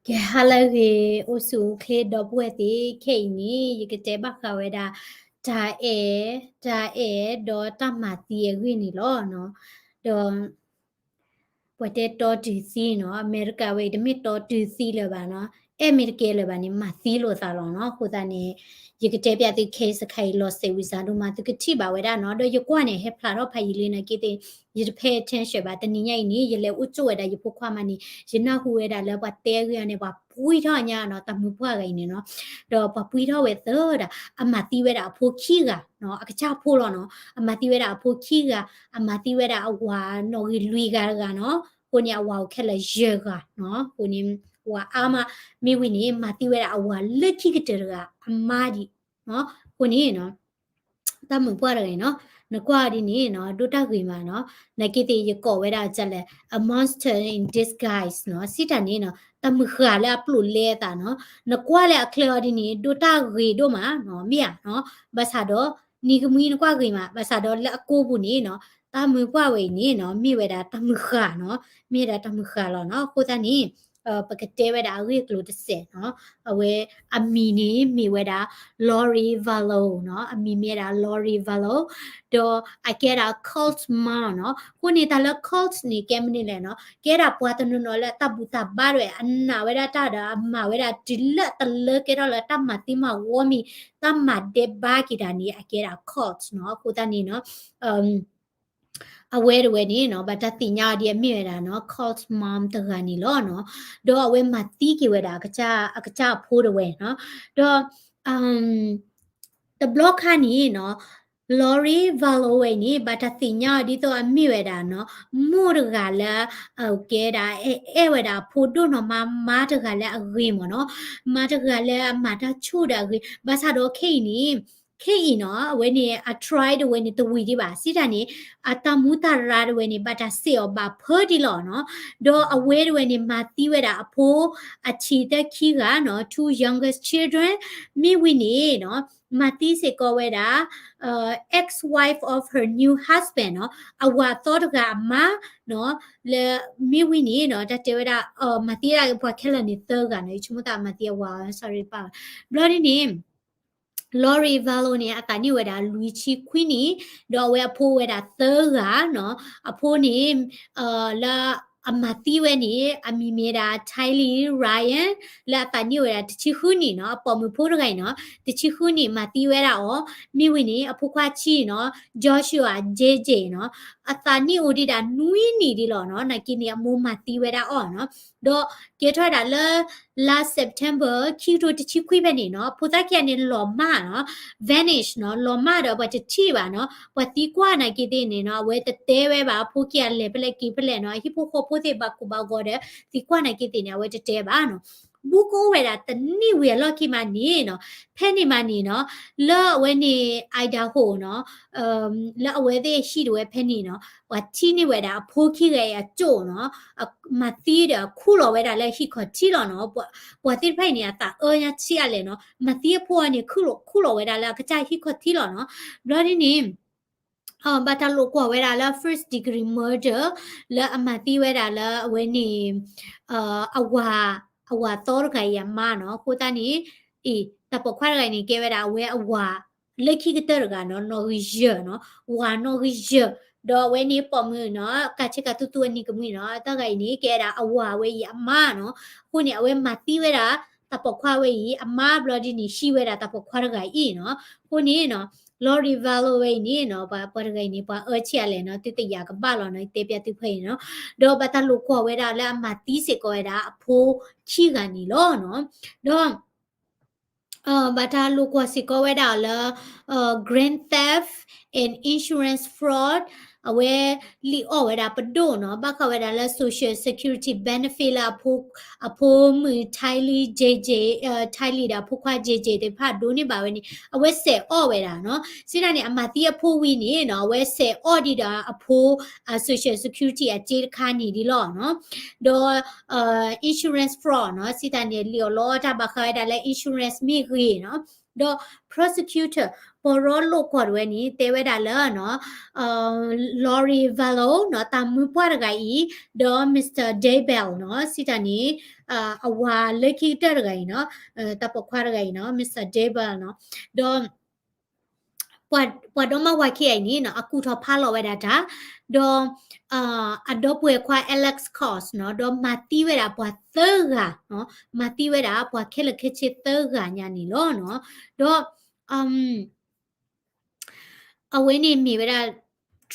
ကဲ ဟါလၢအဂ့ၤ အိၣ်ဆူၣ်အိၣ်ချ့ဒီပုၢ်ဝဲၢ်သ့ၣ်, ခဲအံၤန့ၣ် ယကတဲဘၣ်ဃးဝဲဒၣ် တၢ်အဲၣ်, တၢ်အဲၣ်ဒီးတၢ်မၤသံအဂ့ၢ်န့ၣ်လီၤ. ဒီး ပှၤတဲတီတုၤသံနီၤ, အမဲရကၤဝဲအံၤ တမ့ၢ်တီတုၤသံလၢၤဘၣ်နီၤ, အဲၣ်မ့ၢ်တကဲလၢၤဘၣ်န့ၣ် မၤသံလိာ်သးလီၤနီၤ. အဃိသတးန့ၣ် ယကတဲပျးသုခဲအံၤစခါအံၤ လီၤစဲးဝံၤစးဒိၣ်မး သုကထံၣ်ဘၣ်ဝဲဒၣ်နီၤ. ဒီးယကွၢ်န့ၣ် ဟဲဖျါထီၣ်ဖးယံာ်လံနာ်က့သ့ၣ် ယတ pay attention ဘၣ်. တနံၤညါအံၤန့ၣ် ယလဲၤအိၣ်ကၠိၣ်ဝဲဒၣ်ယဖိခွါမးန့ၣ် ယနၢ်ဟူဝဲဒၣ်လၢပှၤတဲအဂ့ၢ်န့ၣ် ပှၤပှံထီၣ်ညါနီၤ, တၢ်မုၢ်ပှၢ်ဂၤအံၤန့ၣ်နီၤ. ဒီးပှၤပှံထီၣ်ဝဲသၢဒၣ်, အမၤသံဝဲဒၣ်အဖိခံဂၤနီၤ, အကစၢ်ဖိလီၤနီၤ. အမၤသံဝဲဒၣ်အဖိခံဂၤ, အမၤသံဝဲဒၣ်အဝၤနီၣ်ဂံၢ်လွံၢ်ဂၤတဂၤနီၤ. အဃိန့ၣ် အဝၤအိၣ်ခဲလၢာ်ယဲၢ်ဂၤနီၤ. အဃိန့ၣ် ဝၤအါမး, မ့ၢ်ဝံၤန့ၣ် မၤသံဝဲဒၣ်အဝၤလၢခံကတၢၢ်တဂၤ အမါဒံးနီၤ. အဃိန့ၣ်နီၤ တၢ်မုၢ်ပှၢ်တဂၤအံၤနီၤ, နကွၢ်အီၤဒ်န့ၣ်နီၤ ဒိၣ်တၢ်ဂ့ၤမးနီၤ. နာ်က့သ့ၣ် ယကိးဝဲဒၣ်ဒ်လဲၣ် a monster in disguise နီၤ. စံးတၢ်န့ၣ်နီၤ တၢ်မုၢ်ဃၢ်လၢအပျိာ်လဲအသးနီၤ. နကွၢ်လၢအချၢအီၤဒ်န့ၣ် ဒိၣ်တၢ်ဂ့ၤဒိၣ်မးနီၤ, မ့ၢ်ဧါနီၤ. ဘၣ်ဆၣ်ဒီး နံၤကမှံနကွၢ်ဂ့ၤမး, ဘၣ်ဆၣ်ဒီးလၢအကိာ်ပူၤန့ၣ်နီၤ တၢ်မုၢ်ပှၢ်ဝဲအံၤန့ၣ်နီၤ မ့ၢ်ဝဲဒၣ်တၢ်မုၢ်ဃၢ်နီၤ, မ့ၢ်ဝဲဒၣ်တၢ်မုၢ်ဃၢ်လီၤနီၤ. အဃိသတးန့ၣ် ပကတဲဝဲဒၣ်အဂ့ၢ်အကျိၤတစဲးနီၤ. အဝဲအမံၤန့ၣ်မ့ၢ်ဝဲဒၣ် Lori Vallow နီၤ, အမံၤမ့ၢ်ဝဲဒၣ် Lori Vallow, ဒီးအကဲဒၣ် cult mom နီၤ. အဃိန့ၣ် တၢ်လၢ cult န့ၣ် ကဲမနုၤလဲၣ်နီၤ, ကဲဒၣ်ပှၤတနီၤနီၤလၢအတၢ်ဘူၣ်တၢ်ဘါဒၣ်ဝဲ အနာ်ဝဲဒၣ်တၢ်ဒီး အမၤဝဲဒၣ်တုၤလၢတလၢကဲထီၣ်လၢတၢ်မၤသံမၤဝီမံၤ တၢ်မၤဒဲးဘါက့ၤတၢ်န့ၣ် အကဲဒၣ် cult နီၤ. အဃိသတးန့ၣ်နီၤ အဝဲတဝဲန့ၣ်နီၤ ဘၣ်တၢ်သ့ၣ်ညါအီၤဒ်အမ့ၢ်ဝဲဒၣ်နီၤ cult mom တဂၤန့ၣ်လီၤနီၤ. ဒီးအဝဲမၤသံက့ၤဝဲဒၣ် အကစၢ်အဖိတဝဲနီၤ. ဒီး တဘျီခါန့ၣ်နီၤ Lori Vallow ဝဲအံၤန့ၣ် ဘၣ်တၢ်သ့ၣ်ညါအီၤဒ်သိးအမ့ၢ်ဝဲဒၣ်နီၤ မိၢ်တဂၤလၢ အကဲဒၣ် အဲၣ်ဝဲဒၣ်အဖိဒိၣ်နီၢ်မး မါတဂၤလၢအဂ့ၤမ့ၢ်နီၤ, မါတဂၤလၢအမၤတၢ်ဆိၣ်ဒီးအဂ့ၤ. ဘၣ်ဆၣ်ဒီးခဲအံၤန့ၣ် ခဲအံၤနီၤ အဝဲန့ၣ် အ try တဝဲန့ၣ် တဝံၤဒံးဘၣ်. စံးတၢ်န့ၣ် အတၢ်မူတၢ်ရၢတဝဲန့ၣ် ဘၣ်တၢ်စဲးအီၤဘၣ်ဖၢဒံးလီၤနီၤ. ဒီးအဝဲတဝဲန့ၣ် မၤသံဝဲဒၣ်အဖိအဆံးတၢခံဂၤနီၤ, two youngest children, မ့ၢ်ဝံၤန့ၣ်နီၤ မၤသံစ့ၢ်ကီးဝဲဒၣ် ex-wife of her new husband နီၤ, အဝၤသီတဂၤအမါနီၤ, လၢ မ့ၢ်ဝံၤန့ၣ်နီၤ တၢ်တဲဝဲဒၣ် မၤသံဝဲဒၣ်ပှၤခဲလၢာ်န့ၣ်သၢဂၤနီၤ, ယဆိကမိၣ်သးမၤသံအဝၤ sorry ပၢ်, ဘျီဒ်န့ၣ် Lori Vallow န့ၣ် အသးနံၣ်အိၣ်ဝဲဒၣ်လွံၢ်ဆံခွံနံၣ်, ဒီးအဝဲအဖိအိၣ်ဝဲဒၣ်သၢဂၤနီၤ, အဖိန့ၣ် လၢအမၤသံဝဲန့ၣ် အမံၤမ့ၢ်ဝဲဒၣ် Tylee Ryan လၢအသးနံၣ်အိၣ်ဝဲဒၣ်တဆံဃုနံၣ်နီၤ, အပိာ်မုၣ်ဖိတဂၤအံၤနီၤ, တဆံဃုနံၣ် မၤသံဝဲဒၣ်အီၤ, မ့ၢ်ဝံၤန့ၣ် အဖိခွါဆံးနီၤ, Joshua J J နီၤ, အသးနံၣ်အိၣ်ဒံးဒၣ်နွံနံၣ်ဒံးလီၤနီၤ, နာ်က့န့ၣ် အမိၢ်မၤသံဝဲဒၣ်အီၤနီၤ, ဒီးကဲထီၣ်ဝဲဒၣ်လၢ လါ September ခံကထိတဆံခွံဖဲန့ၣ်နီၤ, ဖိသၣ်ခံဂၤန့ၣ်လီၤမၢ်နီၤ, vanish နီၤ, လီၤမၢ်ဒီးပှၤတထံၣ်ဘၣ်နီၤ, ပှၤသံကွၢ်နာ်က့သ့ၣ်န့ၣ်နီၤ, အဝဲတတဲဝဲဘၣ် အဖိခံဂၤလဲၤဖဲလဲၣ်က့ၤဖဲလဲၣ်နီၤ, အဟံၣ်ဖိဃီဖိသ့ၣ်ဘၣ်ကိၢ်ဘၣ်ဂီၤဒီး သံကွၢ်နာ်က့သ့ၣ်န့ၣ် အဝဲတတဲဘၣ်နီၤ. ဘူးကအိၣ်ဝဲဒၣ်တနံၣ်ဝံၤအလီၢ်ခံမးန့ၣ်နီၤ, ဖဲန့ၣ်မးန့ၣ်နီၤ, လၢအဝဲန့ၣ် Idaho နီၤ, လၢအဝဲသ့ၣ်ဟံၣ်တဝဲဖဲန့ၣ်နီၤ, ပှၤထံၣ်န့ၢ်ဝဲဒၣ်အဖိခံဂၤအံၤအကၠိၣ်နီၤ, မၤသံဒီးခူၣ်လီၤဝဲဒၣ်လၢဟံၣ်ခီၣ်ထံးလီၤနီၤ, ပှၤသ့ၣ်တဖၣ်အံၤန့ၣ် အသးအၢညါဆံးအါလဲၣ်နီၤ, မၤသံအဖိအံၤန့ၣ် ခူၣ်လီၤဝဲဒၣ်လၢအကစၢ်ဟံၣ်ခီၣ်ထံးလီၤနီၤ, ဘျီဒ်န့ၣ် ဘၣ်တၢ်လိာ်ကွီၢ်ဝဲဒၣ်လၢ first degree murder လၢအမၤသံဝဲဒၣ်လၢအဝဲန့ၣ် အဝၤ အဝၤသီတဂၤအံၤအမါနီၤ, အဃိသတးန့ၣ် အံၤ တၢ်ပိာ်ခွါတဂၤအံၤန့ၣ် ကဲဝဲဒၣ်အဝဲအဝၤ လၢခံကတၢၢ်တဂၤနီၤ, နီၣ်ဂံၢ်ယဲၢ်နီၤ, ဝၤနီၣ်ဂံၢ်ယဲၢ်, ဒီးအဝဲန့ၣ်ပိာ်မုၣ်နီၤ, ကးဆ့ကၤသူသူအနံၤကမှံနီၤ, တၢ်ဂၤအံၤန့ၣ် ကဲဒၣ်အဝၤဝဲအံၤအမါနီၤ, အဃိန့ၣ် အဝဲမၤသံဝဲဒၣ် တၢ်ပိာ်ခွါဝဲအံၤအမါဘျီဒ်န့ၣ် ဟံးဝဲဒၣ်တၢ်ပိာ်ခွါတဂၤအံၤနီၤ, အဃိန့ၣ်နီၤ Lori Vallow ဝဲအံၤန့ၣ်နီၤ, ပှၤတဂၤအံၤန့ၣ် ပှၤအၢဆံးအါလဲၣ်နီၤ, သုတယာ်ကဘၣ်လီၤနီၤ, တဲပျးသုဖဲအံၤနီၤ, ဒီးဘၣ်တၢ်လိာ်ကွီၢ်ဝဲဒၣ်လၢအမၤသံစ့ၢ်ကီးဝဲဒၣ်အဖိခံဂၤန့ၣ်လီၤနီၤ, ဒီး ဘၣ်တၢ်လိာ်ကွီၢ်စ့ၢ်ကီးဝဲဒၣ်လၢ grand theft and insurance fraud အဝဲလံၣ်အီၣ်ဝဲဒၣ်ပဒိၣ်နီၤ, ဘၣ်ဃးဝဲဒၣ်လၢ social security benefit လၢအဖိ အဖိမုၣ် Tylee J J, Tylee ဒီးအဖိခွါ J J သ့ၣ်တဖၣ်ဒိးန့ၢ်ဘၣ်ဝဲန့ၣ် အဝဲစဲးအီၣ်ဝဲဒၣ်နီၤ, စံးတၢ်န့ၣ် အမၤသံအဖိဝံၤန့ၣ်နီၤ, အဝဲစဲးအီၣ်ဒံးဒီးအဖိ social security အစ့တခါန့ၣ်ဒ်လီၤနီၤ, ဒီး insurance fraud နီၤ, စံးတၢ်န့ၣ် လံၣ်အီၣ်လီအီၣ်တၢ်ဘၣ်ဃးဝဲဒၣ်လၢ insurance မ့ၢ်ဂ့ၤနီၤ, ဒီး prosecutor ပီၢ်ရီလိာ်ကွီၢ်တဝဲန့ၣ် တဲဝဲဒၣ်လၢနီၤ Lori Vallow နီၤ တၢ်မုၢ်ပှၢ်တဂၤအံၤ ဒီး Mister Daybell နီၤ စံးတၢ်န့ၣ် အဝၤလၢခံကတၢၢ်တဂၤအံၤနီၤ တၢ်ပိာ်ခွါတဂၤအံၤနီၤ Mister Daybell နီၤ ဒီး ပှၤဒီမါဝၤခံဂၤအံၤန့ၣ်နီၤ အကူၣ်ထီၣ်ဖးလီၤဝဲဒၣ်တၢ် ဒီး အဒီပုၢ်ဝဲၢ်ခွါ Alex Cox နီၤ ဒီးမၤသံဝဲဒၣ်ပှၤသၢဂၤနီၤ မၤသံဝဲဒၣ်ပှၤခဲလၢာ်ခဲဆ့သၢဂၤညါန့ၣ်လီၤနီၤ ဒီး အဝဲန့ၣ်မ့ၢ်ဝဲဒၣ်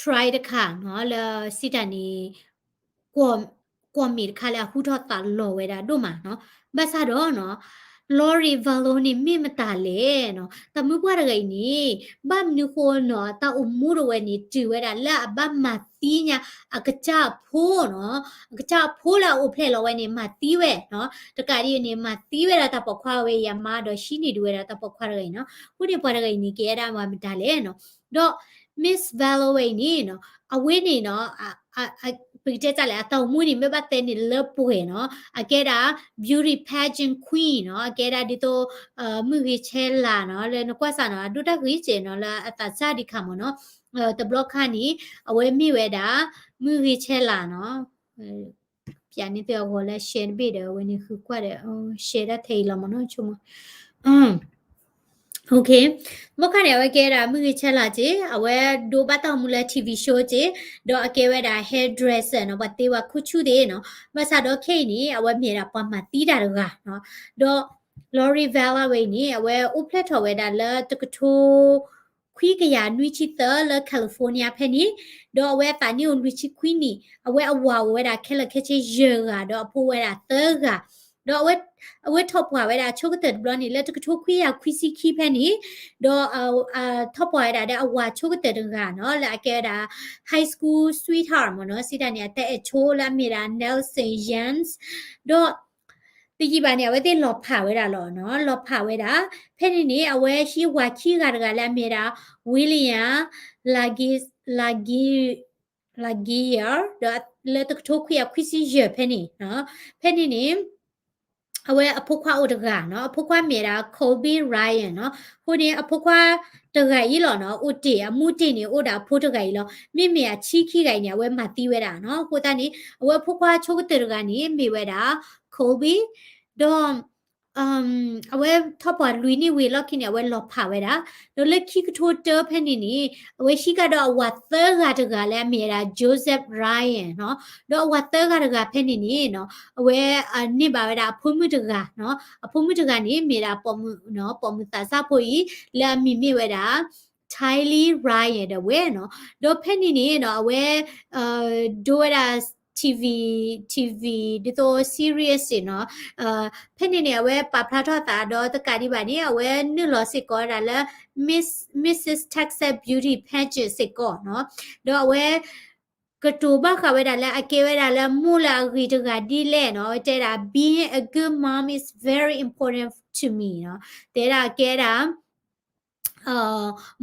try တခါနီၤ လၢစံးတၢ်န့ၣ် ကွီၢ်မ့ၢ်တခါလၢအဟူထီၣ်သးလီၤဝဲဒၣ်ဒိၣ်မးနီၤ ဘၣ်ဆၣ်ဒီးနီၤ Lori Vallow န့ၣ်မ့ၢ်မတၤလဲၣ်နီၤ တၢ်မုၢ်ပှၢ်တဂၤအံၤန့ၣ် ဘၣ်မနုၤဃိနီၤ တၢ်အိၣ်မူတဝဲန့ၣ် တုၤဝဲဒၣ်လၢအဘၣ်မၤသံညါ အကစၢ်အဖိနီၤ အကစၢ်အဖိလၢအအိၣ်ဖျဲၣ်လီၤဝဲန့ၣ် မၤသံဝဲနီၤ တကးဒ်အံၤန့ၣ် မၤသံဝဲဒၣ်တၢ်ပိာ်ခွါဝဲအံၤအမါ ဒီးဟံးန့ၢ်ဒံးဝဲဒၣ်တၢ်ပိာ်ခွါတဂၤအံၤနီၤ အဃိန့ၣ်ပှၤတဂၤအံၤန့ၣ် ကဲဒၣ်မတၤလဲၣ်နီၤ ဒီး Miss Vallow ဝဲအံၤန့ၣ်နီၤ အဝဲန့ၣ်နီၤ ပကတဲတၢ်လဲၣ် အတၢ်အိၣ်မူန့ၣ် မ့ၢ်ဘၣ်တဲန့ၣ်လၢပှဲၤနီၤ အကဲဒၣ် beauty pageant queen နီၤ အကဲဒၣ်ဒ်သိး မုၢ်ဂ့ၤဆဲးလၤနီၤ လၢနကွၢ်စးနီၤ အဒိၣ်တၢ်ဂ့ၤစဲးနီၤ လၢအသးစၢ်ဒံးခါမ့ၢ်နီၤ တဘျီခါန့ၣ် အဝဲမ့ၢ်ဝဲဒၣ် မုၢ်ဂ့ၤဆဲးလၤနီၤ ပျးန့ၢ်သုအဂီၤလၢ share တဘ့ၣ်ဒီး အဝဲန့ၣ်ဃုကွၢ်ဒီး share ဒၣ်ထဲအံၤလီၤမ့ၢ်နီၤ ဆိကမိၣ် တဘျီခါန့ၣ် အဝဲကဲဒၣ်မုၢ်ဂ့ၤဆဲးလၤက့ၤ အဝဲဒိးဘၣ်တၢ်အိၣ်မူလၢ T V show က့ၤ ဒီးအကဲဝဲဒၣ် hairdresser နီၤ ပှၤတ့ပှၤခိၣ်ဆူၣ်သ့ၣ်နီၤ ဘၣ်ဆၣ်ဒီးခဲအံၤန့ၣ် အဝဲမ့ၢ်ဒၣ်ပှၤမၤသံတၢ်တဂၤနီၤ ဒီး Lori Vallow ဝဲအံၤန့ၣ် အဝဲအိၣ်ဖျဲၣ်ထီၣ်ဝဲဒၣ်လၢတကထိ ခွံကယၤနွံဆံသၢလၢ California ဖဲန့ၣ် ဒီးအဝဲအသးနံၣ်အိၣ်လွံၢ်ဆံခွံနံၣ် အဝဲအဝၤအိၣ်ဝဲဒၣ်ခဲလၢာ်ခဲဆ့ယဲၢ်ဂၤ ဒီးအဖိဝဲဒၣ်သၢဂၤ ဒီးအဝဲ အဝဲထီၣ်ပှၢ်ဝဲဒၣ်ဆိကတၢၢ်တဘျီန့ၣ် လၢတကထိခွံကယၤခွံဆံခံဖဲန့ၣ် ဒီး ထီၣ်ပှၢ်ဝဲဒၣ်ဒီးအဝၤဆိကတၢၢ်တဂၤနီၤ လၢအကဲဝဲဒၣ် high school sweetheart မ့ၢ်နီၤ စံးတၢ်န့ၣ် အတၢ်အဲၣ်ဆိလၢအမ့ၢ်ဒၣ် Nelson Yance ဒီး တယံာ်ဘၣ်န့ၣ် အဝဲသ့ၣ်လီၤဖးဝဲဒၣ်လီၤနီၤ လီၤဖးဝဲဒၣ် ဖဲန့ၣ်န့ၣ် အဝဲဟံးဝၤခံဂၤတဂၤလၢအမ့ၢ်ဒၣ် William Lagi Lagi Laguerre ဒီးလၢတကထိခွံကယၤခွံဆံယဲၢ်ဖဲန့ၣ်နီၤ ဖဲန့ၣ်န့ၣ် အဝဲအဖိခွါအိၣ်တဂၤနီၤ အဖိခွါမ့ၢ်ဒၣ် Kobe Ryan နီၤ အဃိန့ၣ် အဖိခွါတဂၤအံၤလီၤနီၤ အိၣ်တ့ၢ် အမူတ့ၢ်န့ၣ် အိၣ်ဒၣ်အဖိတဂၤအံၤလီၤ မ့မ့ၢ်အဆံခံဂၤအံၤန့ၣ် အဝဲမၤသံဝဲဒၣ်နီၤ အဃိသတးန့ၣ် အဝဲအဖိခွါဆိကတၢၢ်တဂၤန့ၣ် မ့ၢ်ဝဲဒၣ် Kobe ဒီး အဝဲထီၣ်ပှၢ်လွံၢ်နံၣ်ဝံၤအလီၢ်ခံန့ၣ် အဝဲလီၤဖးဝဲဒၣ် ဒီးလၢခံကထိတၢဖဲန့ၣ်န့ၣ် အဝဲဟံးဃာ်ဒီးအဝၤသၢဂၤတဂၤလၢအမ့ၢ်ဝဲဒၣ် Joseph Ryan နီၤ ဒီးအဝၤသၢဂၤတဂၤဖဲန့ၣ်န့ၣ်နီၤ အဝဲန့ၢ်ဘၣ်ဝဲဒၣ်အဖိမုၣ်တဂၤနီၤ အဖိမုၣ်တဂၤန့ၣ် မ့ၢ်ဒၣ်ပိာ်မုၣ်နီၤ ပိာ်မုၣ်သးစၢ်ဖိအံၤ လၢအမံၤမ့ၢ်ဝဲဒၣ် Tylee Ryan ဒၣ်ဝဲနီၤ ဒီးဖဲန့ၣ်န့ၣ်နီၤ အဝဲ ဒိဝဲဒၣ် TV TV ဒ်သိး series နီၤ ဖဲန့ၣ်န့ၣ် အဝဲပာ်ဖျါထီၣ်သးဒီးတကးဒံးဘၣ်န့ၣ် အဝဲနုာ်လီၤစ့ၢ်ကီးဝဲဒၣ်လၢ Miss Missus Texas Beauty Pageant စ့ၢ်ကီးနီၤ ဒီးအဝဲ ကတိၤဘၣ်ဃးဝဲဒၣ်လၢအကဲဝဲဒၣ်လၢမိၢ်လၢအဂ့ၤတဂၤဒ်လဲၣ်နီၤ အဝဲတဲဒၣ် being a good mom is very important to me နီၤ တဲဒၣ်ကဲဒၣ်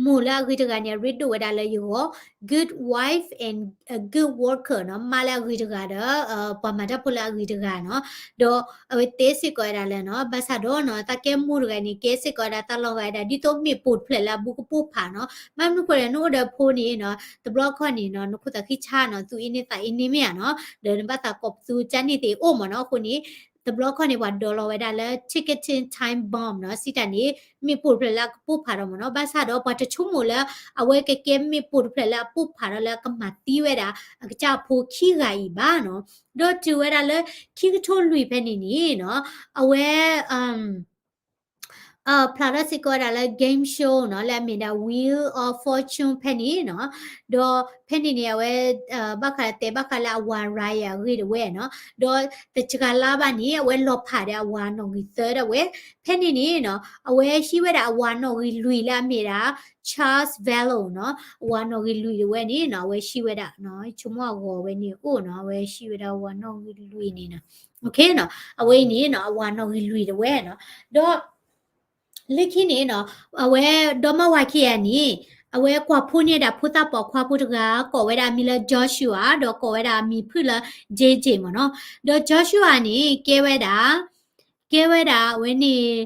မိၢ်လၢအဂ့ၤတဂၤန့ၣ် အရ့ဒိၣ်ဝဲဒၣ်လၢယဂီၢ် good wife and a good worker နီၤ မါလၢအဂ့ၤတဂၤဒီး ပှၤမၤတၢ်ဖိလၢအဂ့ၤတဂၤနီၤ ဒီးအဝဲတဲစ့ၢ်ကီးဝဲဒၣ်လၢနီၤ ဘၣ်ဆၣ်ဒီးနီၤ တၢ်ကဲမိၢ်တဂၤန့ၣ် ကဲစ့ၢ်ကီးဝဲဒၣ်တၢ်လီၤဂာ်ဝဲဒၣ် ဒ်သိးမ့ၣ်ပိၢ်တဖျၢၣ်လၢအဘူးကပိၢ်ဖးနီၤ ဘၣ်မနုၤဃိလဲၣ် နအိၣ်ဒီးဖိန့ၣ်နီၤ တဘျီခီန့ၣ်နီၤ နခိၣ်သးဃံဆါနီၤ သူၣ်အ့န့သးအ့န့မ့ၢ်ဧါနီၤ ဒီးနဘၣ်သးကိးပသူကၢန့ၢ်သ့အိၣ်မ့ၢ်နီၤ အဃိန့ၣ် တဘျီခီန့ၣ် ပှၤဒိးလီၤဝဲဒၣ်လၢ ticking time bomb နီၤ စံးတၢ်န့ၣ် မ့ၣ်ပိၢ်တဖျၢၣ်လၢအကပိၢ်ဖးဒီးမ့ၢ်နီၤ ဘၣ်ဆၣ်ဒီးပှၤတဆိကမိၣ်လၢ အဝဲကကဲမ့ၣ်ပိၢ်တဖျၢၣ်လၢအပိၢ်ဖးဒီးလၢအကမၤသံဝဲဒၣ် အကစၢ်အဖိခံဂၤအံၤဘၣ်နီၤ ဒီးတုၤဝဲဒၣ်လၢ ခံကထိလွံၢ်ဖဲန့ၣ်န့ၣ်နီၤ အဝဲ ဖျါထီၣ်စ့ၢ်ကီးဝဲဒၣ်လၢ game show နီၤ လၢအမ့ၢ်ဒၣ် Wheel of Fortune ဖဲန့ၣ်နီၤ ဒီးဖဲန့ၣ်န့ၣ် အဝဲ ဘၣ်ဃးတဲဘၣ်ဃးလၢအဝၤ Ryan အဂ့ၢ်ဒၣ်ဝဲနီၤ ဒီးတစှၤလါဘၣ်န့ၣ် အဝဲလီၤဖးဒီးအဝၤနီၣ်ဂံၢ်သၢဒၣ်ဝဲ ဖဲန့ၣ်န့ၣ်နီၤ အဝဲဟံးဝဲဒၣ်အဝၤနီၣ်ဂံၢ်လွံၢ်လၢအမ့ၢ်ဒၣ် Charles Vallow နီၤ အဝၤနီၣ်ဂံၢ်လွံၢ်ဒၣ်ဝဲန့ၣ်နီၤ အဝဲဟံးဝဲဒၣ် ဆိကမိၣ်အဂီၤဝဲန့ၣ်အိၣ်နီၤ အဝဲဟံးဝဲဒၣ်အဝၤနီၣ်ဂံၢ်လွံၢ်န့ၣ်နီၤ နီၤ အဝဲအံၤန့ၣ်နီၤ အဝၤနီၣ်ဂံၢ်လွံၢ်ဒၣ်ဝဲနီၤ ဒီး လၢခံန့ၣ်နီၤ အဝဲဒီမါဝၤခံဂၤန့ၣ် အဝဲကွၢ်ဖိန့ၢ်ဒၣ်ဖိသၣ်ပိာ်ခွါဖိတဂၤ ကိးဝဲဒၣ်အမံၤလၢ Joshua ဒီးကိးဝဲဒၣ်အမံၤဖုၣ်လၢ J J မ့ၢ်နီၤ ဒီး Joshua န့ၣ် ကဲဝဲဒၣ် ကဲဝဲဒၣ်အဝဲန့ၣ်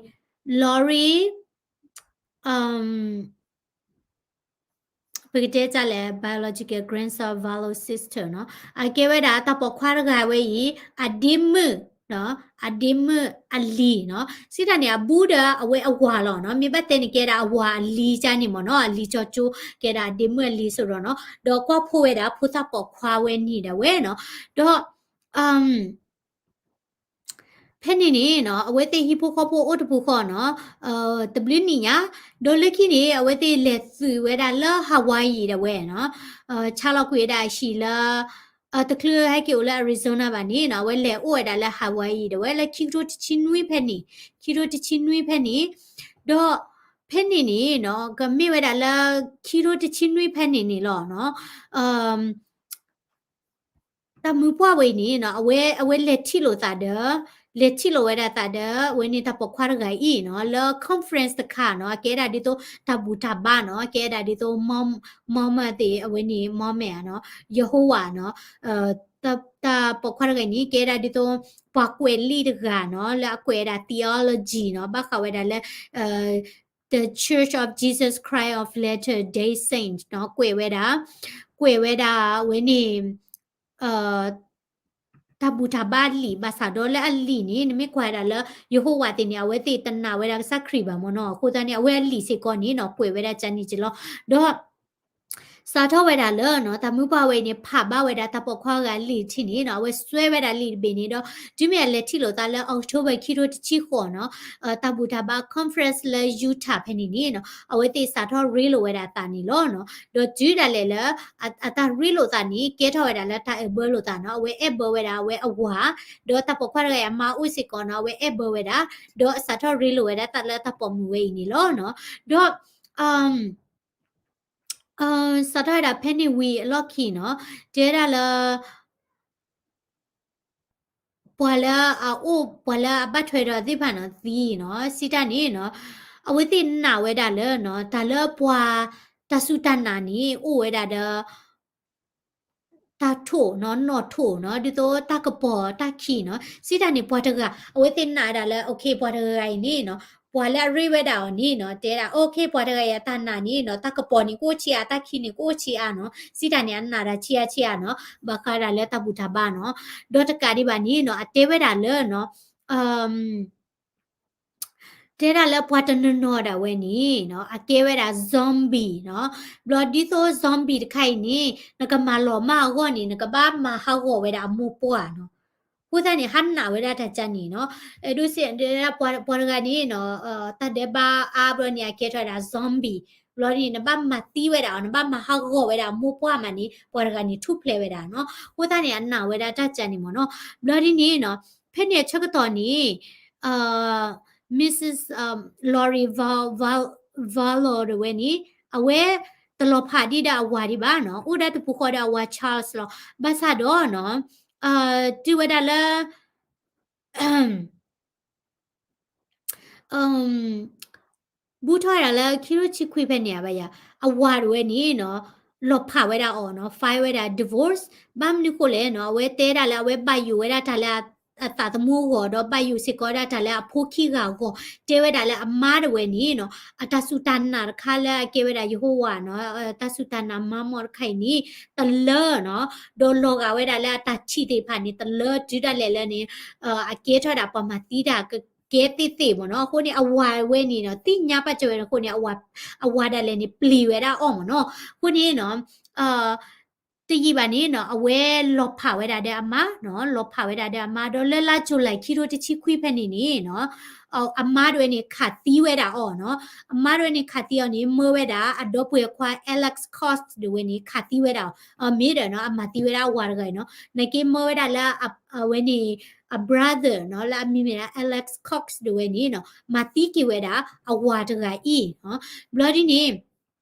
Lori ပကတဲတၢ်လဲၣ် biological grandson of Valo's sister နီၤ, အကဲဝဲဒၣ်တၢ်ပိာ်ခွါတဂၤဝဲအံၤ အဒ့မုၣ်နီၤ, အဒ့မုၣ်အလံၤနီၤ, စံးတၢ်န့ၣ် အဘူးဒီးအဝဲအဝၤလီၤနီၤ, မ့ၢ်ဘၣ်တဲန့ၣ် ကဲဒၣ်အဝၤအလံၤကန့ၣ်မ့ၢ်နီၤ, အလံၤကၠီကၠိ ကဲဒၣ်အဒ့မုၣ်အလံၤစ့ၢ်ကီးနီၤ, ဒီးကွၢ်ဖိဝဲဒၣ် ဖိသၣ်ပိာ်ခွါဝဲန့ၣ်ဒၣ်ဝဲနီၤ, ဒီး ဖဲန့ၣ်န့ၣ်နီၤ အဝဲသ့ၣ်ဟံၣ်ဖိဃီဖိအိၣ်တပူၤဃီနီၤ, တဘျုးနံၣ်ညါ, ဒီးလၢခံန့ၣ် အဝဲသ့ၣ်လဲၤသုးဝဲဒၣ်လၢ Hawaii ဒၣ်ဝဲနီၤ, ဆါလီၤကွံာ်ဝဲဒၣ်အဟံၣ်လၢ တချုးဟဲက့ၤအိၣ်လၢ Arizona ဘၣ်န့ၣ်နီၤ, အဝဲလဲၤအိၣ်ဝဲဒၣ်လၢ Hawaii ဒၣ်ဝဲလၢခံကထိတဆံနွံဖဲန့ၣ်, ခံကထိတဆံနွံဖဲန့ၣ်, ဒီးဖဲန့ၣ်န့ၣ်နီၤ ကမ့ၢ်ဝဲဒၣ်လၢခံကထိတဆံနွံဖဲန့ၣ်န့ၣ်လီၤနီၤ, တၢ်မုၢ်ပှၢ်ဝဲအံၤန့ၣ်နီၤ အဝဲ အဝဲလဲၤထံၣ်လိာ်သးဒီး လဲၤထံၣ်လိာ်ဝဲဒၣ်သးဒီး အဝဲန့ၣ်တၢ်ပိာ်ခွါတဂၤအံၤနီၤ လၢ conference တခါနီၤ အကဲဒၣ်ဒ်သိးတၢ်ဘူၣ်တၢ်ဘါနီၤ အကဲဒၣ်ဒ်သိး Mormon သ့ၣ် အဝဲန့ၣ် Mormon နီၤ ယဟိဝၤနီၤ တၢ်ပိာ်ခွါတဂၤအံၤန့ၣ် ကဲဒၣ်ဒ်သိး ပှၤကွဲးလံာ်တဂၤနီၤ လၢအကွဲးဝဲဒၣ် theology နီၤ ဘၣ်ဃးဝဲဒၣ်လၢ The Church of Jesus Christ of Latter-day Saints နီၤ ကွဲးဝဲဒၣ် ကွဲးဝဲဒၣ်အဝဲန့ၣ် တၢ်ဘူၣ်တၢ်ဘါအလံာ် ဘၣ်ဆၣ်ဒီးလၢအလံာ်န့ၣ် နမ့ၢ်ကွၢ်ဝဲဒၣ်လၢ ယဟိဝၤသ့ၣ်န့ၣ် အဝဲသ့ၣ်တနာ်ဝဲဒၣ်ကစၢ်ခရံာ်ဘၣ်မ့ၢ်နီၤ အဃိသတးန့ၣ် အဝဲအလံာ်စ့ၢ်ကီးန့ၣ်နီၤ ကွဲးဝဲဒၣ်ကန့ၣ်က့လီၤ ဒီး စးထီၣ်ဝဲဒၣ်လၢနီၤ တၢ်မုၢ်ပှၢ်ဝဲအံၤန့ၣ် ဖးဘၣ်ဝဲဒၣ်တၢ်ပိာ်ခွါဂၤအလံာ်ထံးန့ၣ်နီၤ အဝဲစွဲဝဲဒၣ်လံာ်တဘ့ၣ်န့ၣ်ဒီး တုၤမ့ၢ်အလဲၤထံၣ်လိာ်သးလၢ October ခံထိတဆံဃိးနီၤ တၢ်ဘူၣ်တၢ်ဘါ conference လၢ Utah ဖဲန့ၣ်န့ၣ်နီၤ အဝဲသ့ၣ်စးထီၣ်ရ့လိာ်ဝဲဒၣ်အသးန့ၣ်လီၤနီၤ ဒီးတုၤဒၣ်လဲာ်လၢ အတၢ်ရ့လိာ်သးန့ၣ် ကဲထီၣ်ဝဲဒၣ်လၢတၢ်အဲၣ်ဘၢလိာ်သးနီၤ အဝဲအဲၣ်ဘၢဝဲဒၣ်အဝဲအဝၤ ဒီးတၢ်ပိာ်ခွါတဂၤအံၤအမါအိၣ်စ့ၢ်ကီးနီၤ အဝဲအဲၣ်ဘၢဝဲဒၣ် ဒီးအစးထီၣ်ရ့လိာ်ဝဲဒၣ်သးလၢတၢ်ပိာ်မုၣ်ဝဲအံၤန့ၣ်လီၤနီၤ ဒီး စးထီၣ်ဝဲဒၣ်ဖဲန့ၣ်ဝံၤအလီၢ်ခံနီၤ တဲဝဲဒၣ်လၢ ပှၤလၢအအိၣ် ပှၤလၢအဘၣ်ထွဲဒီးသ့ၣ်တဖၣ်နီၤ သံနီၤ စံးတၢ်န့ၣ်နီၤ အဝဲသ့ၣ်နာ်ဝဲဒၣ်လၢနီၤ တၢ်လၢပှၤ တၢ်စူၢ်တၢ်နာ်န့ၣ် အိၣ်ဝဲဒၣ်ဒီး တၢ်ထိၣ်နီၤ နီၣ်ထိၣ်နီၤ ဒ်သိးတၢ်ကပီၤတၢ်ခံးနီၤ စံးတၢ်န့ၣ် ပှၤတဂၤ အဝဲသ့ၣ်နာ်ဝဲဒၣ်လၢ okay ပှၤတဂၤအံၤန့ၣ်နီၤ ပှၤလၢအရ့ဝဲဒၣ်အီၤန့ၣ်နီၤ တဲဒၣ် okay ပှၤတဂၤအံၤအတၢ်နာ်န့ၣ်နီၤ တၢ်ကပီၤန့ၣ်ကအိၣ်ဆံးအါ တၢ်ခံးန့ၣ်ကအိၣ်ဆံးအါနီၤ စံးတၢ်န့ၣ် အနာ်တၢ်ဆံးအါဆံးအါနီၤ ဘၣ်ဃးဒၣ်လၢတၢ်ဘူၣ်တၢ်ဘါနီၤ ဒီးတကးဒံးဘၣ်န့ၣ်နီၤ အတဲဝဲဒၣ်လၢနီၤ တဲဒၣ်လၢပှၤတနီၤနီၤဒၣ်ဝဲန့ၣ်နီၤ အကဲဝဲဒၣ် zombie နီၤ ဘျီဒ်သိး zombie တခါအံၤန့ၣ် နကမၤလီၤမၢ်အဂီၢ်န့ၣ် နကဘၣ်မၤဟးဂီၤဝဲဒၣ်အမိၢ်ပှၢ်နီၤ အဃိသတးန့ၣ် ဟးနာ်ဝဲဒၣ်တၢ်ကန့ၣ်နီၤ ဒ်သိး ပှၤတဂၤန့ၣ်နီၤ တၢ်ဒဲးဘးအါဘျီန့ၣ် အကဲထီၣ်ဝဲဒၣ် zombie ဘျီန့ၣ် နဘၣ်မၤသံဝဲဒၣ်အီၤ နဘၣ်မၤဟးဂီၤဝဲဒၣ်အမိၢ်ပှၢ်မးန့ၣ် ပှၤတဂၤန့ၣ်ထူၣ်ဖျဲးဝဲဒၣ်နီၤ အဃိသတးန့ၣ် အနာ်ဝဲဒၣ်တၢ်ကန့ၣ်မ့ၢ်နီၤ ဘျီဒ်န့ၣ်နီၤ ဖဲန့ၣ်အဆၢကတီၢ်န့ၣ် Missus Lori Vallow တဝဲန့ၣ် အဝဲတလီၤဖးဒံးဒီးအဝၤဒံးဘၣ်နီၤ အိၣ်ဒၣ်တပူၤဃီဒီးအဝၤ Charles လီၤ ဘၣ်ဆၣ်ဒီးနီၤ တုၤဝဲဒၣ်လၢ ဘူးထီၣ်ဝဲဒၣ်လၢခံကထိတဆံခွံဖဲန့ၣ်ဧါဘၣ်ယၤ အဝၤတဝဲန့ၣ်နီၤ လီၤဖးဝဲဒၣ်အီၤနီၤ file ဝဲဒၣ် divorce ဘၣ်မနုၤဃိလဲၣ်နီၤ အဝဲတဲဒၣ်လၢအဝဲဘၣ်ယိၣ်ဝဲဒၣ်တၢ်လၢ အသးသမူအဂီၢ် ဒီးဘၣ်ယိၣ်စ့ၢ်ကီးဒၣ်တၢ်လၢအဖိခံဂၤအဂီၢ် တဲဝဲဒၣ်လၢအမါတဝဲန့ၣ်နီၤ အတၢ်စူၢ်တၢ်နာ်တခါလၢအကဲဝဲဒၣ်ယဟိဝၤနီၤ တၢ်စူၢ်တၢ်နာ်မါမီၢ်တခါအံၤန့ၣ် တလၢနီၤ ဒီးလီၤဂာ်ဝဲဒၣ်လၢအတၢ်ထံၣ်သ့ၣ်တဖၣ်န့ၣ် တလၢတုၤဒၣ်လဲာ်လၢန့ၣ် အကဲထီၣ်ဒၣ်ပှၤမၤသံတၢ်ကကဲသ့ၣ်သ့ၣ်မ့ၢ်နီၤ အဃိန့ၣ် အဝၤဝဲန့ၣ်နီၤ သ့ၣ်ညါပာ်စၢၤဝဲအဃိန့ၣ် အဝၤဒၣ်လဲာ်န့ၣ် ပျံၤဝဲဒၣ်အီၣ်မ့ၢ်နီၤ အဃိန့ၣ်နီၤ တယံာ်ဘၣ်န့ၣ်နီၤ အဝဲလီၤဖးဝဲဒၣ်ဒီးအမါနီၤ လီၤဖးဝဲဒၣ်ဒီးအမါ ဒီးလၢလါ July ခံကထိတဆံခွံဖဲန့ၣ်န့ၣ်နီၤ အမါတဝဲန့ၣ် ခးသံဝဲဒၣ်အီၤနီၤ အမါတဝဲန့ၣ် ခးသံအီၤန့ၣ် မၢဝဲဒၣ် အဒီပုၢ်ဝဲၢ်ခွါ Alex Cox တဝဲန့ၣ် ခးသံဝဲဒၣ်အီၤ မ့ၢ်ဒီးနီၤ အမၤသံဝဲဒၣ်အဝၤတဂၤအံၤနီၤ နာ်က့မၢဝဲဒၣ်လၢ အဝဲန့ၣ် အ brother နီၤ လၢအမံၤမ့ၢ်ဒၣ် Alex Cox တဝဲန့ၣ်နီၤ မၤသံက့ၤဝဲဒၣ် အဝၤတဂၤအံၤနီၤ ဘျီဒ်န့ၣ်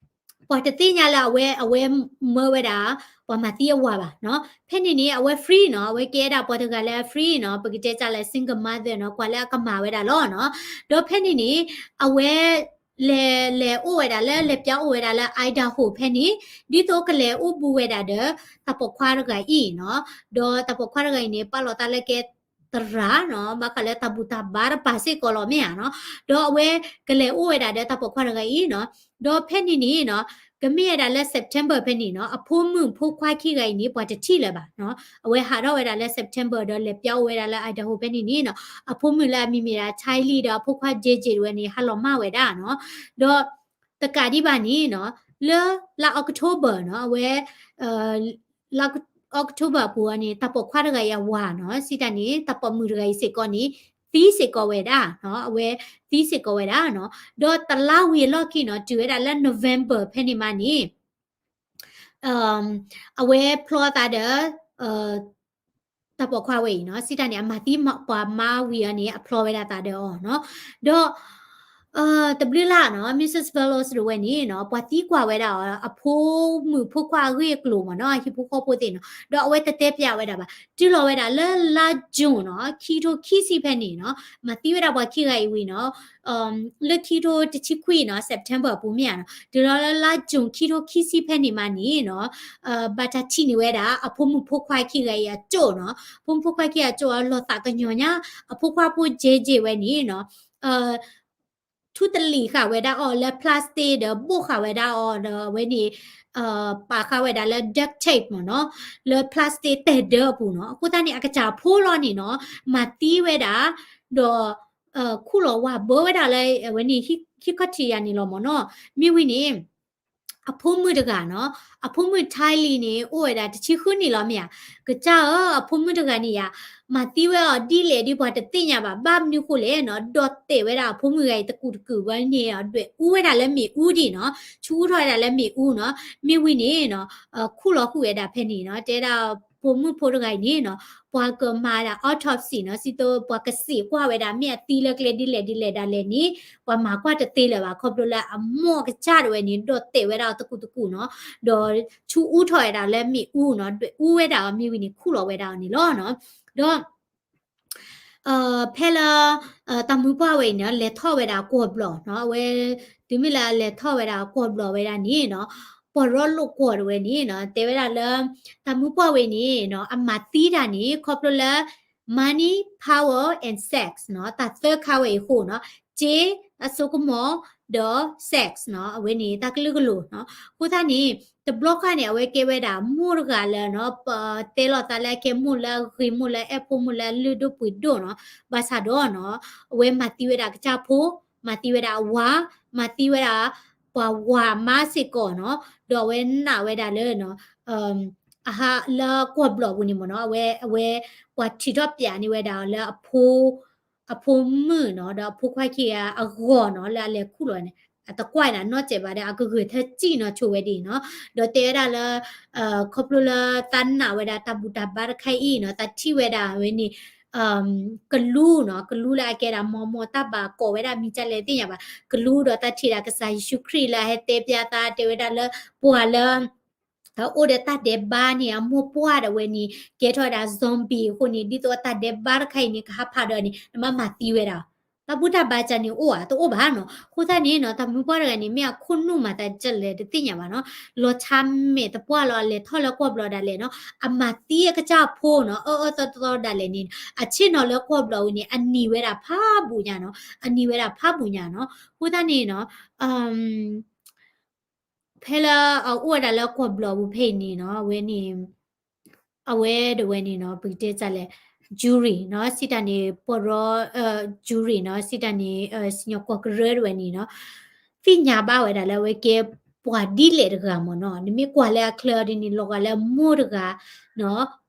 ပှၤတသ့ၣ်ညါလၢအဝဲ အဝဲမၢဝဲဒၣ် ပှၤမၤသံအဝၤဘၣ်နီၤ ဖဲန့ၣ်န့ၣ် အဝဲ free နီၤ အဝဲကဲဒၣ်ပှၤတဂၤလၢ free နီၤ ပကတဲတၢ်လၢ single mother နီၤ ကွၢ်လၢအကမၤဝဲဒၣ်လီၤနီၤ ဒီးဖဲန့ၣ်န့ၣ် အဝဲ လဲၤ လဲၤအိၣ်ဝဲဒၣ်လၢ လဲၤပၠးအိၣ်ဝဲဒၣ်လၢ Idaho ဖဲန့ၣ် ဒ်သိးကလဲၤအိၣ်ဘူးဝဲဒၣ်ဒီး တၢ်ပိာ်ခွါတဂၤအံၤနီၤ ဒီးတၢ်ပိာ်ခွါတဂၤအံၤန့ၣ် ပာ်လီၤသးလၢကဲ သရၣ်နီၤ, ဘၣ်ဃးလၢတၢ်ဘူၣ်တၢ်ဘါတပၤစ့ၢ်ကီးလီၤမ့ၢ်ဧါနီၤ. ဒီးအဝဲကလဲၤအိၣ်ဝဲဒၣ်ဒီးတၢ်ပိာ်ခွါတဂၤအံၤနီၤ, ဒီးဖဲန့ၣ်န့ၣ်နီၤ, ကမ့ၢ်ဝဲဒၣ်လၢ September ဖဲန့ၣ်နီၤ, အဖိမုၣ်ဖိခွါခံဂၤအံၤန့ၣ် ပှၤတထံၣ်လၢၤဘၣ်နီၤ. အဝဲဟးထီၣ်ဝဲဒၣ်လၢ September ဒီးလဲၤပၠီအိၣ်ဝဲဒၣ်လၢ Idaho ဖဲန့ၣ်န့ၣ်နီၤ, အဖိမုၣ်လၢအမံၤမ့ၢ်ဒၣ် Tylee ဒီးအဖိခွါ J J တဝဲန့ၣ် ဟးလီၤမၢ်ဝဲဒၣ်နီၤ. ဒီးတကးဒံးဘၣ်န့ၣ်နီၤ, လၢလါ October နီၤ, အဝဲ လါ October အပူၤန့ၣ် တၢ်ပိာ်ခွါတဂၤအံၤအဝၤနီၤ, စံးတၢ်န့ၣ် တၢ်ပိာ်မုၣ်တဂၤအံၤစ့ၢ်ကီးန့ၣ် သံစ့ၢ်ကီးဝဲဒၣ်နီၤ, အဝဲသံစ့ၢ်ကီးဝဲဒၣ်နီၤ. ဒီးတလါဝံၤအလီၢ်ခံနီၤ, တုၤဝဲဒၣ်လၢ November ဖဲန့ၣ်မးန့ၣ် အဝဲဖျီသးဒီး တၢ်ပိာ်ခွါဝဲအံၤနီၤ, စံးတၢ်န့ၣ် အမၤသံပှၤမါဝံၤအီၤန့ၣ် အဖျီဝဲဒၣ်သးဒီးအီၤနီၤ. ဒီး တဘျုးလၢ်နီၤ, Missus Veloz တဝဲန့ၣ်နီၤ, ပှၤသံကွၢ်ဝဲဒၣ်အီၤ အဖိမုၣ်ဖိခွါအဂ့ၢ်အကျိၤမ့ၢ်နီၤ, အဟံၣ်ဖိဃီဖိသ့ၣ်နီၤ, ဒီးအဝဲတတဲပျးဝဲဒၣ်ဘၣ်. တုၤလီၤဝဲဒၣ်လၢလါ June နီၤ, ခံထိခံဆံဖဲန့ၣ်နီၤ, မၤသံဝဲဒၣ်ပှၤခံဂၤအံၤဝံၤနီၤ, လၢခံထိတဆံခွံနီၤ, September အပူၤမ့ၢ်ဧါနီၤ, တုၤလီၤလၢလါ June ခံထိခံဆံဖဲန့ၣ်မးန့ၣ်နီၤ, ဘၣ်တၢ်ထံၣ်န့ၢ်ဝဲဒၣ် အဖိမုၣ်ဖိခွါခံဂၤအံၤအစိၣ်နီၤ, ဖိမုၣ်ဖိခွါခံဂၤအစိၣ်အလီၤသးကညီၤညါ, အဖိခွါဖိ J J ဝဲန့ၣ်နီၤ, ထူတလံာ်ဃာ်ဝဲဒၣ်အီၤလၢ plastic ဒီးဘိၣ်ဃာ်ဝဲဒၣ်အီၤဒီးအဝဲန့ၣ် ပာ်ဃာ်ဝဲဒၣ်လၢ duct tape မ့ၢ်နီၤ, လၢ plastic တဲာ်ဒၢအပူၤနီၤ. အဃိသတးန့ၣ် အကစၢ်ဖိလီၤန့ၣ်နီၤ, မၤသံဝဲဒၣ်, ဒီး ခူၣ်လီၤဝါဘၢဝဲဒၣ်လၢအဝဲန့ၣ် ဟံၣ်ခီၣ်ထံးယၤန့ၣ်လီၤမ့ၢ်နီၤ. မ့ၢ်ဝံၤန့ၣ် အဖိမုၣ်တဂၤနီၤ, အဖိမုၣ် Tylee န့ၣ် အိၣ်ဝဲဒၣ်တဆံဃုနံၣ်လီၤမ့ၢ်ဧါ. ကစၢ်ဧၢ, အဖိမုၣ်တဂၤန့ၣ်ယၤ, မၤသံဝဲအီၤဒ်လဲၣ်ဒ်ပှၤတသ့ၣ်ညါဘၣ်, ဘၣ်မနုၤဃိလဲၣ်နီၤ, ဒီးတဲာ်ဝဲဒၣ်အဖိမုၣ်တဂၤအံၤတကူၣ်တကူၣ်ဝဲန့ၣ်, ဒွဲၣ်အူဝဲဒၣ်လၢမ့ၣ်အူဒံးနီၤ, ဆူအူထီၣ်ဝဲဒၣ်လၢမ့ၣ်အူနီၤ. မ့ၢ်ဝံၤန့ၣ်နီၤ, ခူၣ်လီၤဃုာ်ဝဲဒၣ်ဖဲန့ၣ်နီၤ, တဲဒၣ်ဖိမုၣ်ဖိတဂၤအံၤန့ၣ်နီၤ, ပှၤကမၤဒၣ် autopsy နီၤ, စံးတၢ်ပှၤကစံးကွၢ်ဝဲဒၣ် မ့ၢ်အသံလၢကျဲဒ်လဲၣ်ဒ်လဲၣ်ဒၣ်လဲာ်န့ၣ်, ပှၤမၤကွၢ်တသ့လၢၤဘၣ်, ခီဖျိလၢအမိၢ်ကစၢ်တဝဲန့ၣ် ဒီးတဲာ်ဝဲဒၣ်အီၤတကူၣ်တကူၣ်နီၤ, ဒီးဆူအူထီၣ်ဝဲဒၣ်လၢမ့ၣ်အူနီၤ, ဒွဲၣ်အူဝဲဒၣ်အီၤ မ့ၢ်ဝံၤန့ၣ် ခူၣ်လီၤဝဲဒၣ်အီၤန့ၣ်လီၤနီၤ. ဒီး ဖဲလၢ တၢ်မုၢ်ပှၢ်ဝဲအံၤန့ၣ် လဲၤထီၣ်ဝဲဒၣ်ကွီၢ်ဘျီၣ်နီၤ, အဝဲ တုၤမ့ၢ်လၢအလဲၤထီၣ်ဝဲဒၣ်ကွီၢ်ဘျီၣ်ဝဲဒၣ်န့ၣ်နီၤ, ပှၤရီလိာ်ကွီၢ်တဝဲန့ၣ်နီၤ, တဲဝဲဒၣ်လၢ တၢ်မုၢ်ပှၢ်ဝဲန့ၣ်နီၤ, အမၤသံတၢ်န့ၣ် ခီဖျိလၢ money, power and sex နီၤ, တၢ်သၢခါဝဲအံၤအဃိနီၤ, စ့, အစိကမီၤ, ဒီး sex နီၤ, အဝဲန့ၣ် တၢ်ကလုာ်ကလိၤနီၤ. အဃိသတးန့ၣ် တဘျီဃီန့ၣ် အဝဲကဲဝဲဒၣ်မိၢ်တဂၤလၢနီၤ, ပတဲလိာ်သးလၢအကဲမိၢ်လၢအဂ့ၤ, မိၢ်လၢအအဲၣ်ဖိ, မိၢ်လၢအလုၢ်ဒိၣ်ပှ့ၤဒိၣ်နီၤ. ဘၣ်ဆၣ်ဒီးနီၤ, အဝဲမၤသံဝဲဒၣ်အကစၢ်ဖိ, မၤသံဝဲဒၣ်အဝၤ, မၤသံဝဲဒၣ် ပှၤဝၤအမါစ့ၢ်ကီးနီၤ. ဒီးအဝဲနာ်ဝဲဒၣ်လၢ အဟးလၢကွီၢ်ဘျီၣ်ပူၤန့ၣ်မ့ၢ်နီၤ, အဝဲ, အဝဲ ပှၤထုးထီၣ်ပျးန့ၢ်ဝဲဒၣ်လၢအဖိ, အဖိမုၣ်နီၤ, ဒီးအဖိခွါခံဂၤအဂီၢ်နီၤ, လၢအလဲၤခူၣ်လီၤန့ၣ်, အတကွၢ်န့ၣ် အနီၢ်စဲးဘၣ်ဒီး အကဂဲၤထၢၣ်စံၣ်နီၤဆိဝဲဒၣ်နီၤ. ဒီးတဲဝဲဒၣ်လၢ ခီဖျိလၢသးနာ်ဝဲဒၣ်တၢ်ဘူၣ်တၢ်ဘါတခါအံၤနီၤ, သးထံၣ်ဝဲဒၣ်ဝဲန့ၣ် ကလူနီၤ, ကလူလၢအကဲဒၣ် Mormon တၢ်ဘၣ်ကိးဝဲဒၣ်မံၤဒ်လဲၣ်သ့ၣ်ညါဘၣ်, ကလူဒီးသးထံၣ်ဒၣ်ကစၢ်ယ့ၣ်ၡူးခရံာ်လၢအဟဲတဲပျးသး တဲဝဲဒၣ်လၢ ပှၤလၢ အိၣ်ဒီးတၢ်ဒဲးဘးန့ၣ် အမိၢ်ပှၢ်ဒၣ်ဝဲန့ၣ် ကဲထီၣ်ဝဲဒၣ် zombie အဃိန့ၣ် ဒ်သိးအတၢ်ဒဲးဘးတခါအံၤန့ၣ် ကဟးဖးဒီးန့ၣ် နဘၣ်မၤသံဝဲဒၣ်. တၢ်ဘူၣ်တၢ်ဘါကန့ၣ်အိၣ်ဧါ, တအိၣ်ဘၣ်နီၤ. အဃိသတးန့ၣ်နီၤ, တၢ်မုၢ်ပှၢ်တဂၤန့ၣ် မ့ၢ်အခိၣ်နူာ်မၤသးဒ်လဲၣ်တသ့ၣ်ညါဘၣ်နီၤ. လီၤဆါမဲာ်တပှၢ်လီၤ အလဲၤထီၣ်လၢကွီၢ်ဘျီၣ်ဒၣ်လဲာ်နီၤ, အမၤသံအကစၢ်ဖိနီၤ, အၢအၢသီသီဒၣ်လဲာ်န့ၣ် အဆ့ၣ်နီၤလၢကွီၢ်ဘျီၣ်ဝံၤန့ၣ် အနံၤဝဲဒၣ်ဖးဘူးညါနီၤ, အနံၤဝဲဒၣ်ဖးဘူးညါနီၤ. အဃိသတးန့ၣ်နီၤ, ဖဲလၢအအိၣ်ဝဲဒၣ်လၢကွီၢ်ဘျီၣ်ပူၤဖဲအံၤန့ၣ်နီၤ, အဝဲန့ၣ် အဝဲဒၣ်ဝဲန့ၣ်နီၤ, ပကတဲတၢ်လဲၣ်, jury နီၤ, စံးတၢ်န့ၣ် ပီၢ်ရီ, jury နီၤ, စံးတၢ်န့ၣ် စံၣ်ညီၣ်ကွီၢ်ကရၢတဝဲန့ၣ်နီၤ, သ့ၣ်ညါဘၣ်ဝဲဒၣ်လၢအဝဲကဲပှၤဒ်လဲၣ်တဂၤမ့ၢ်နီၤ. နမ့ၢ်ကွၢ်လၢအချၢဒ်န့ၣ် လီၤဂာ်လၢမိၢ်တဂၤ,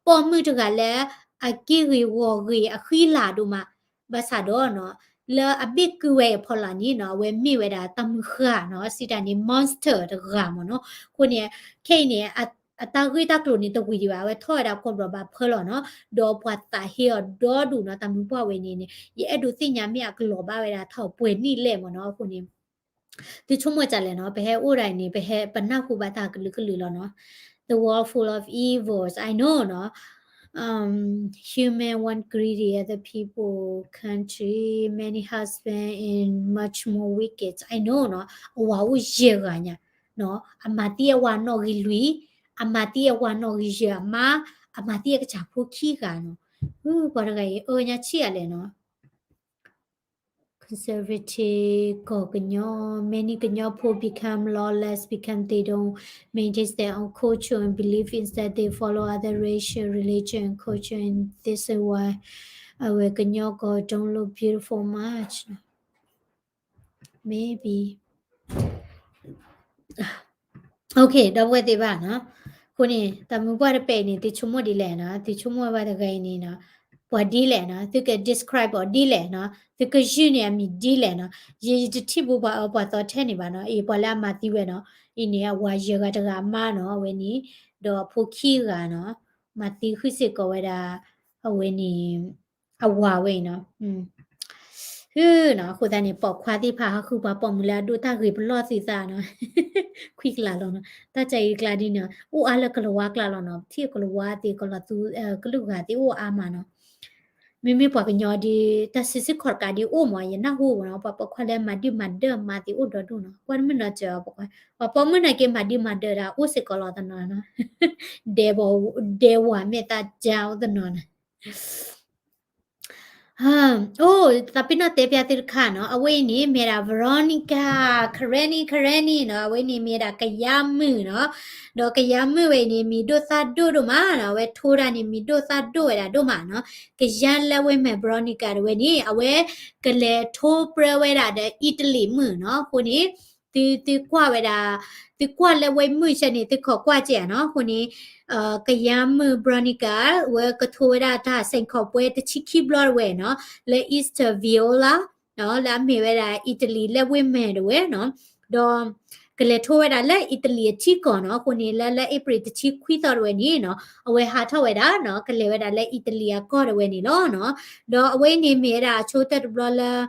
ပိာ်မုၣ်တဂၤလၢ အက့ၢ်ဂ့ၤဂီၤဂ့ၤအဃံလၤဒိၣ်မး, ဘၣ်ဆၣ်ဒီးနီၤ, လၢအဘ့ၣ်ကုဝဲအဖီလာ်န့ၣ်နီၤ, အဝဲမ့ၢ်ဝဲဒၣ်တၢ်မုၢ်ဃၢ်နီၤ, စံးတၢ်န့ၣ် monster တဂၤမ့ၢ်နီၤ. အဃိန့ၣ် ခဲအံၤန့ၣ် အတၢ်ဂ့ၢ်တၢ်ကျိၤန့ၣ်တဝံၤဒံးဘၣ်, အဝဲထီၣ်ဝဲဒၣ်ကွီၢ်ဘျီၣ်ဘၣ်ဖၢလီၤနီၤ, ဒီးပှၤသးဟ့အီၤဒီဒူၣ်နီၤ, တၢ်မုၢ်ပှၢ်ဝဲန့ၣ်န့ၣ် ယအဲၣ်ဒိးသ့ၣ်ညါမ့ၢ်အကလီၤဘၣ်ဝဲဒၣ်ထီၣ်ပှဲၤနံၣ်လဲၣ်မ့ၢ်နီၤ. အဃိန့ၣ် သုဆိကမိၣ်တၢ်လဲၣ်နီၤ, ပဟဲအိၣ်ဒၣ်အံၤန့ၣ် ပဟဲပနၢ်ဟူဘၣ်တၢ်ကလုာ်ကလုာ်လီၤနီၤ. The world full of evils, I know နီၤ. Um, human, one greedy, other people, country, many husband and much more wicked, I know နီၤ. အဝၤအိၣ်ယဲၢ်ဂၤညါနီၤ, အမၤသံအဝၤနီၣ်ဂံၢ်လွံၢ်, အမၤသံအဝၤနီၣ်ဂံၢ်ယဲၢ်အမါ, အမၤသံအကစၢ်ဖိခံဂၤနီၤ. ပှၤတဂၤအံၤ အၢညါဆံးအါလဲၣ်နီၤ. Conservative ကီၢ်ကညီ, many ကညီဖိ become lawless because they don't maintain their own culture and belief, instead they follow other racial, religion and culture, and this is why အဝဲကညီကီၢ် don't look beautiful much. Maybe. Okay, ဒီပုၢ်ဝဲၢ်သ့ၣ်တဖၣ်နီၤ. အဃိန့ၣ် တၢ်မုၢ်ပှၢ်တပဲာ်အံၤန့ၣ် သုဆိကမိၣ်ဒ်လဲၣ်နီၤ, သုဆိကမိၣ်ဝဲတဂၤအံၤန့ၣ်နီၤ, ပှၤဒ်လဲၣ်နီၤ, သုက describe အီၤဒ်လဲၣ်နီၤ, သုကယုၢ်န့ၣ်အမံၤဒ်လဲၣ်နီၤ. ယ ယတထံၣ်ဘူးပှၤအၢပှၤသီထဲန့ၣ်ဘၣ်နီၤ, အံၤပှၤလၢအမၤသံဝဲနီၤ, အံၤန့ၣ် အဝၤယဲၢ်ဂၤတဂၤအမါနီၤ, အဝဲန့ၣ်, ဒီးအဖိခံဂၤနီၤ, မၤသံဃုာ်စ့ၢ်ကီးဝဲဒၣ်, အဝဲန့ၣ် အဝၤဝဲအံၤနီၤ. ဟုနီၤ, အဃိသတးန့ၣ် ပိာ်ခွါသ့ၣ်တဖၣ် ဟးဃုပှၤပိာ်မုၣ်လၢအဒိၣ်တၢ်ဂ့ၤပလီၢ်သုသးနီၤ, ခွံကျါလီၤနီၤ, တၢ်ကဲအံၤကျါဒ်န့ၣ်, အိၣ်အါလၢကလၤဝါကျါလီၤနီၤ, ပထံၣ်ကလၤဝါသ့ၣ် ကလၤသူ, ကလုာ်ဂၤသ့ၣ်အိၣ်အါမးနီၤ. မ့မ့ၢ်ပှၤကညီဒ် တၢ်စံးဆံးခီၣ်တကးဒ်အိၣ်မး ယနၢ်ဟူနီၤ, ပှၤပိာ်ခွါလၢမၤဒုၣ်မၤဒၢးမၤသ့ၣ်အိၣ်ဒီဒူၣ်နီၤ, ကွၢ်တမုၢ်နီၤစၢၤ, ပှၤပိာ်မုၣ်နာ်က့မၤဒုၣ်မၤဒၢးဒၣ်အိၣ်စ့ၢ်ကီးလီၤတနီၤနီၤ, ဒဲဝၤမ့ၢ်သးကၠါအိၣ်တနီၤနီၤ. အိၣ် သးပ့ၤနီၣ်တဲပျါသုတခါနီၤ, အဝဲအံၤန့ၣ် မ့ၢ်ဒၣ် Veronica Karenni Karenni နီၤ, အဝဲန့ၣ်မ့ၢ်ဒၣ်ကယၤမုၣ်နီၤ, ဒီးကယၤမုၣ်ဝဲအံၤန့ၣ် မံၤဒိၣ်သၣ်ဒိၣ်ဒိၣ်မးနီၤ, အဝဲထိတၢ်န့ၣ်မံၤဒိၣ်သၣ်ဒိၣ်ဝဲဒၣ်ဒိၣ်မးနီၤ, ကယၤလၢအဝဲမ့ၢ် Veronica တဝဲန့ၣ် အဝဲကလဲၤထိပြၢဝဲဒၣ်ဒီး Italy မုၣ်နီၤ, အဃိန့ၣ် သု သုကွၢ်ဝဲဒၣ်, သုကွၢ်လၢဝဲမုၣ်ဆဲန့ၣ် သုခိးကွၢ်ကဲဧါနီၤ, အဃိန့ၣ် ကယၤမုၣ် Veronica ဝဲကထိဝဲဒၣ်တၢ် စိန်ခေါ်ပွဲ တဆံခံဘျီတဝဲနီၤ, လၢ Easter Viola နီၤ, လၢအမ့ၢ်ဝဲဒၣ် Italy လၢဝ့ၢ်မဲာ်တဝဲနီၤ, ဒီးကလဲၤထိဝဲဒၣ်လၢ Italy အထံကီၢ်နီၤ, အဃိန့ၣ် လၢ လၢ April တဆံခွံသီတဝဲန့ၣ်နီၤ, အဝဲဟးထီၣ်ဝဲဒၣ်နီၤ, ကလဲၤဝဲဒၣ်လၢ Italy အကီၢ်တဝဲန့ၣ်လီၤနီၤ, ဒီးအဝဲအံၤန့ၣ်မ့ၢ်ဝဲဒၣ်အဆိကတၢၢ်တဘျီလၢ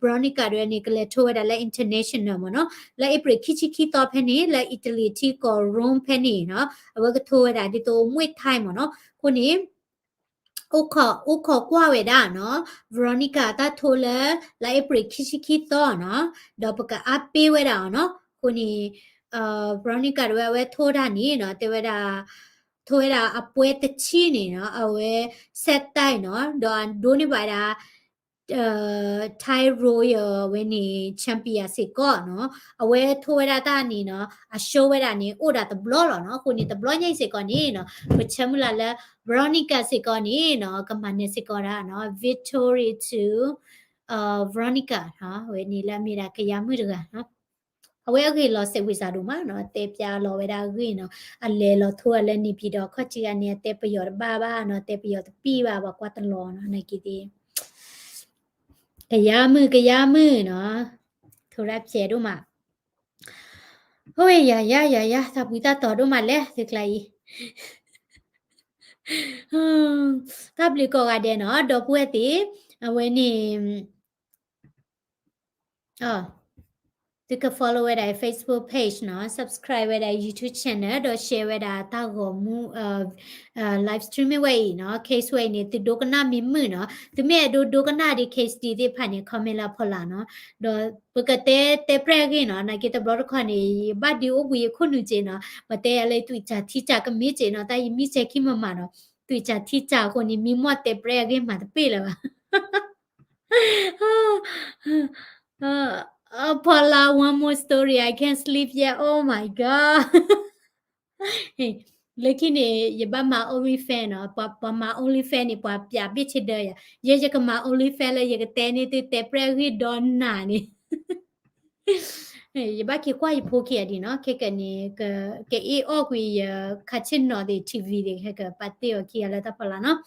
Veronica တဝဲန့ၣ် ကလဲၤထိဝဲဒၣ်လၢ international မ့ၢ်နီၤ, လၢ April ခံဆံခံသီဖဲန့ၣ် လၢ Italy ထံကီၢ် Rome ဖဲန့ၣ်နီၤ, အဝဲကထိဝဲဒၣ်ဒ်သိး Muay Thai မ့ၢ်နီၤ, အဃိန့ၣ် အိၣ်ခိးကွၢ်ဝဲဒၣ်နီၤ, Veronica တၢ်ထိလၢ လၢ April ခံဆံခံသီနီၤ, ဒီးပကအါပ့ဝဲဒၣ်အီၤနီၤ, အဃိန့ၣ် Veronica တဝဲအဝဲထိတၢ်န့ၣ်နီၤ, တဲဝဲဒၣ် ထိဝဲဒၣ်အပွဲတဆံန့ၣ်နီၤ, အဝဲ set time နီၤ, ဒီးအဒိးန့ၢ်ဘၣ်ဝဲဒၣ် Thai Royal ဝဲန့ၣ် champion စ့ၢ်ကီးနီၤ, အဝဲထိဝဲဒၣ်တၢ်န့ၣ်နီၤ, အရှုံးဝဲဒၣ်န့ၣ် အိၣ်ဒၣ်တဘျီလီၤနီၤ, အဃိန့ၣ် တဘျီညါအံၤစ့ၢ်ကီးန့ၣ်နီၤ, ပဆၢမုၢ်လၢ်လၢ Veronica စ့ၢ်ကီးန့ၣ်နီၤ, ကမၤနၢၤစ့ၢ်ကီးဒၣ်နီၤ, victory to Veronica နီၤ, ဝဲန့ၣ်လၢအမ့ၢ်ဒၣ်ကယၤမုၣ်တဂၤနီၤ. အဝဲအဂ့ၢ်လီၤစဲးဝံၤစးဒိၣ်မးနီၤ, တဲပျါလီၤဝဲဒၣ်အဂ့ၢ်နီၤ, အလဲၤလီၤထိအလၢန့ၣ် ပြီးတော့ ခီၣ်ထံးဂၤန့ၣ် အတဲပယီၤတဘၣ်ဘၣ်နီၤ, တဲပယီၤတပံၣ်ဘၣ်, ပှၤကွၢ်တလီၤနီၤ, နာ်က့သ့ၣ် ကယၤမုၣ် ကယၤမုၣ်နီၤ, ထိရၣ်ဖျဲးဒိၣ်မး, အိၣ် ယၤယၤယၤယၤ, တၢ်ဘှံးတၢ်တီၤဒိၣ်မးလဲၣ် သုကျါအံၤ, တၢ်ဘျုးကိးဂၤဒဲးနီၤ, ဒီပုၢ်ဝဲၢ်သ့ၣ်, အဝဲန့ၣ် သုက follow ဝဲဒၣ် Facebook page နီၤ, subscribe ဝဲဒၣ် YouTube channel ဒီး share ဝဲဒၣ်တၢ်ဂီၤမူ live stream ဝဲအံၤနီၤ, case ဝဲအံၤန့ၣ် သုဒိကနၣ်မ့ၢ်မုာ်နီၤ, သုမ့ၢ်အဲၣ်ဒိးဒိကနၣ်ဒံး case ဒ်သ့ၣ်တဖၣ်န့ၣ် comment လၢအဖီလာ်နီၤ, ဒီးပကတဲတဲပြဲၢ်အဂ့ၢ်နီၤ, နာ်က့တဘျီတခီန့ၣ် ယဘၣ်ဒုးအိၣ်ဘှံးယခိၣ်နူာ်က့နီၤ, ပတဲယၤလၢသွံၣ်စၢ်ထံစၢ်ကမ့ၢ်က့နီၤ, တၢ်ယမံၣ်ဆဲးခံမၤမၤနီၤ, သွံၣ်စၢ်ထံစၢ်အဃိန့ၣ် မံမီၢ်တဲပြဲၢ်အဂ့ၢ်မၤတပ့ၢ်လၢၤဘၣ် Paula, one more story, I can't sleep yet, oh my god. လၢခံန့ၣ် ယဘၣ်မၤ OnlyFans နီၤ, ပှၤမၤ OnlyFans န့ၣ် ပှၤပျးဘ့ၣ်ဆ့ဒၢယၤ, ယဲယကမၤ OnlyFans လၢယကတဲန့ၢ်သုတဲပြဲၢ်အဂ့ၢ်ဒီးနၤန့ၣ် ယဘၣ်က့ၤကွၢ်ယဖိခံဂၤဒံးနီၤ, ခဲကနံၣ်န့ၣ် ကအ့ၣ်အီၣ်ကွံာ်ယခါဆ့ၣ်နီၤသ့ၣ် TV သ့ၣ် ခဲကပာ်တ့ၢ်အီၤခံဂၤလၢတၢ်ဖီလာ်နီၤ.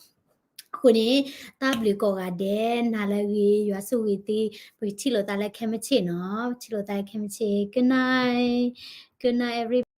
အဃိန့ၣ် တၢ်ဘျုးကိးဂၤဒဲး, နၤလၢအဂ့ၤ, ယွၤဆိၣ်ဂ့ၤသု, ပကထံၣ်လိာ်သးလၢခဲမုၢ်ဆ့ၣ်နီၤ, ပထံၣ်လိာ်သးလၢခဲမုၢ်ဆ့ၣ်, good night, good night everybody.